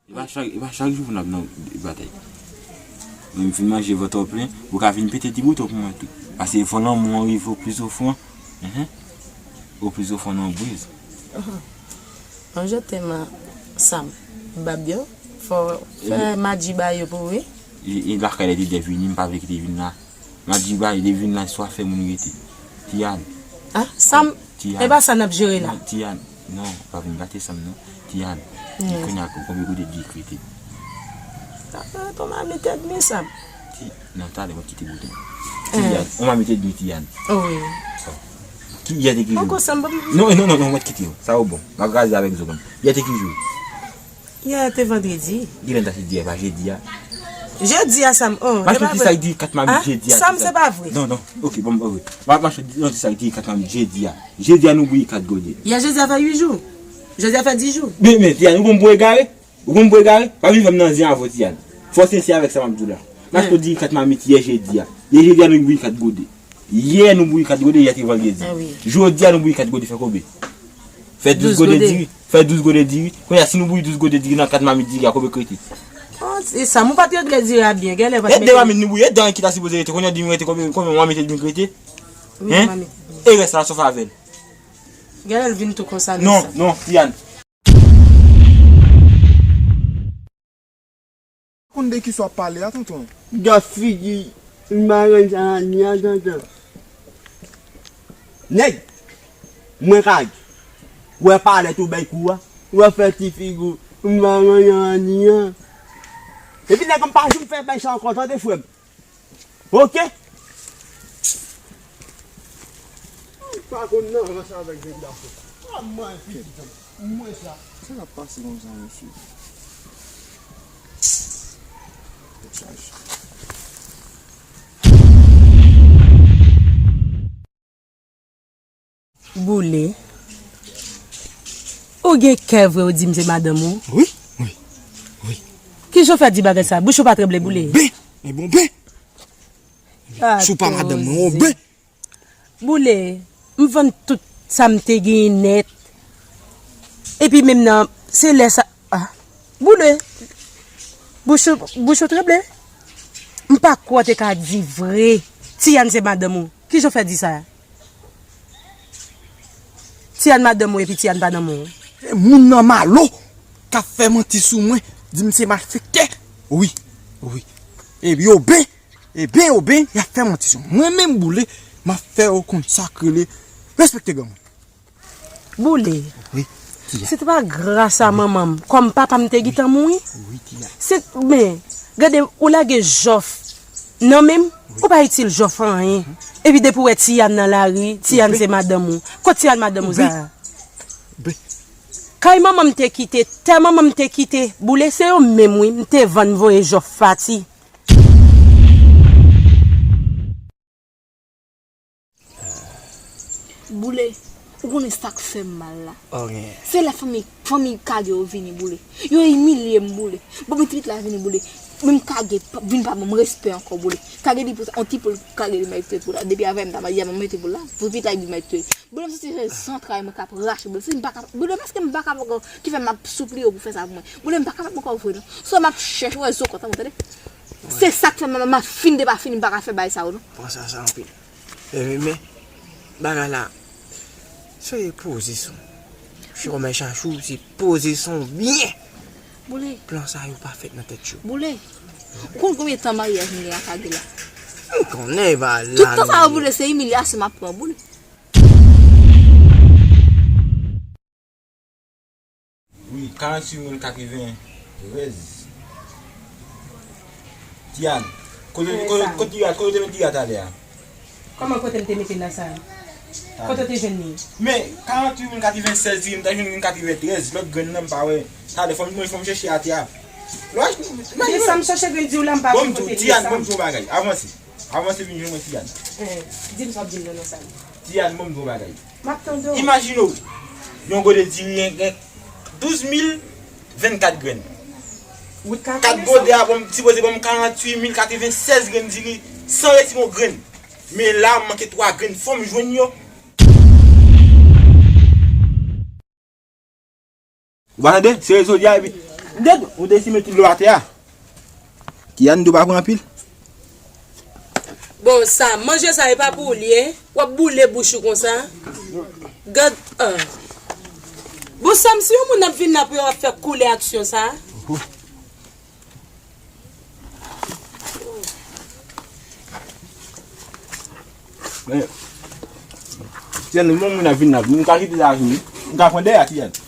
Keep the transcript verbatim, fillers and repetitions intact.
E pa chak, e pa chak jou pou n ap nan batay. Lè m fin manje vant ou plen, ou ka vin pete ti bouton pou mwen tou. Paske fò lanmou an rive au plus profond. Mhm. Au plus profond nan briz. Mwen je t'aime, Sam. Babyo, fò fè madji ba yo pou wi. E, e lakay la te dè vini, m pa vle kite vin la. Madji ba yo te vin la, swa fè moun rete. Tian. Ah, Sam, Tian. E pa sa n ap jere la. Non, Tian. Non, pa vin gate Sam non. Tian. Di kounye a konbyen kote di krete. Sa fè ton mami tèt mi Sam. Ti, nan talè mwen kite bouton. Tian. On mami tèt mi Tian. Oh wi. Ki yè te ki jou? Poko Sam, non, non, non, non, mwen kite yo. Sa yo bon. M ap kraze avèk zo konn. Yè te ki jou? Yè te vandredi. Kilè n ta se di yè, pa jedi a? Jedi a Sam, oh. Mach nou ti sa di kat mami jedi a. Sam, se pa vre. Non, non, ok, bon, ok. Mach nou ti sa di kat mami jedi a. Jedi a nou bouyi kat gode. Yè jedi a fè uit jou. Jedi a fè dis jou. Men, men, Tian, ou konn pou egare? Ou konn pou egare? Pa vin fè m nan zen avè w, Tian. Fò sensè avèk sa m ap di w la. Mach nou di kat mamit yè jedi a. Yè jedi a nou bouyi kat gode. Yè nou bouyi kat gode, yè te vandredi. Ah wi. Jodi a nou bouyi kat gode, fè konbyen? Fè douz gode diri. Fè douz gode diri. Kounye a, si nou bouyi douz gode diri nan kat mamit diri a, konbyen k rete? Oh, e Sam, ou pa t regle diri a byen. Genlè pa t mete. E de mamit nou bouyi, e de an ki ta sipoze rete. Kounye a, diri rete konbyen, konbyen mamit edmi k rete? Wi, mamit edmi. E rès la, sof avè l. Genlè l vin tou konsa. Non, non, Tian. Konn de kisa w ap pale a, tonton? Gad figi marenn sa la ni a, tonton. Nèg, mwen ka di, wè palèt ou bay kou a, wè fè ti figi marenn sa la ni a. Epi nèg m pa janm fè bay sa ankò, tande frè m. Ok? M pa konn nan rans avèk nèg la fò. Kòman epi mwen sa? Sa k ap pase konsa, mesye? Tèt chaje. Boule. Ou gen kè vre, ou di m se madanm ou? Wi, wi, wi. Kijan w fè di bagay sa? Bouch ou pa tranble, Boule? Ben, e bon, ben. Si w pa madanm mwen, ou ben. Boule, m vann tout sa m te genyen nèt. Epi menm nan, se lè sa, ah, Boule, bouch ou, bouch ou tranble. M pa kwè w te ka di vre. Tian se madanm ou. Kijan w fè di sa? Tian madanm ou epi Tian pa nan men w. E moun nan malo k ap fè manti sou mwen, di m se malfektè. Wi, wi. Epi yo ben, e ben, yo ben, y ap fè manti sou mwen. Mwen menm Boule, m ap fè yo konn sa k rele respekte granmoun. Boule. Wi, Tian. Se te pa gras a manman m, kòm papa m te gentan mouri. Wi, Tian. Se, men, gade, ou lage jòf nan men m, ou pa itil jòf anyen. Epi depi w wè Tian nan lari, Tian se madanm ou. Kot Tian madanm ou sa a? Ben. Kay manman m te kite, tè manman m te kite, Boule, se yo menm wi, m te vann voye jòf pati. Boule, ou konnen sa k fè m mal la? Se lè fanmi, fanmi Kage yo vini, Boule. Yo imilye m, Boule. Bon, men ti pitit la vini, Boule. Menm Kage pa, vin pa ban m respè ankò, Boule. Kage di pou sa, on ti poul Kage di m al touye poul la. Depi avè m ta madi a ban m mete poul la. Pou pitit la di m al touye. Boule, m santi se zantray mwen k ap rache, Boule. Si m pa ka, Boule, paske m pa kapab ankò, ki fè m ap soupliye w pou fè sa pou mwen. Boule, m pa kapab ankò vre non. Swa m ap chèche wè zo kontan, tande? Se sa k fè m, m ap fin de pa fini, m pa ka fè bagay sa yo non. Pran sa, sa anpil. Men, men, men, bagay la, se poze son. Chomè chachou, se poze son byen. Boule. Plan sa yo pa fèt nan tèt yo. Boule. Ou konn konbyen tan maryaj m gen ak Kage la? M konnen, e pa la. Tout tan sa yo, Boule, se imilyasyon m ap pran, Boule. Wi, karanntuit mil katreventrèz. Tian, kote, kote, kote, kote w te mete li a talè a? Kòman kote m te mete l nan sa a? Kote w te jwenn li? Men, karanntuit mil katrevensèz, li, m ta jwenn li katreventrèz, lòt grenn nan m pa wè. Talè, fò m, fò m chèche atè a. Men sa m chèche grenn di w la, m pa wè kote l ye. Bon, Tian, bon, m di w yon bagay. Avanse. Avanse vin jwenn mwen, Tian. Eh, di m sa w ap di m nan, nan sa a. Tian, bon, m di w yon bagay. M ap tande w. Imajine w, yon gode diri gen, gen douz mil vennkat grenn. Kat gode a bon, sipoze ban m karanntuit mil katrevensèz grenn diri, san retire yon grenn. Men la, m manke twa grenn, fò m jwenn yo. Ou pa tande? Se rezo li a, epi Gad, ou te simen tout dlo atè a. Tiyann, dlo pa pran anpil. Bon, Sam, manje sa e pa pou ou li ye? W ap boule bouch ou konsa? Gad, ah. Bon, Sam, si yon moun ap vin la pou yo ap fè koulè aksyon sa? Men, Tiyann, yon moun ap vin la, m ka kite sa vini. M ka pran dèyè a, Tiyann.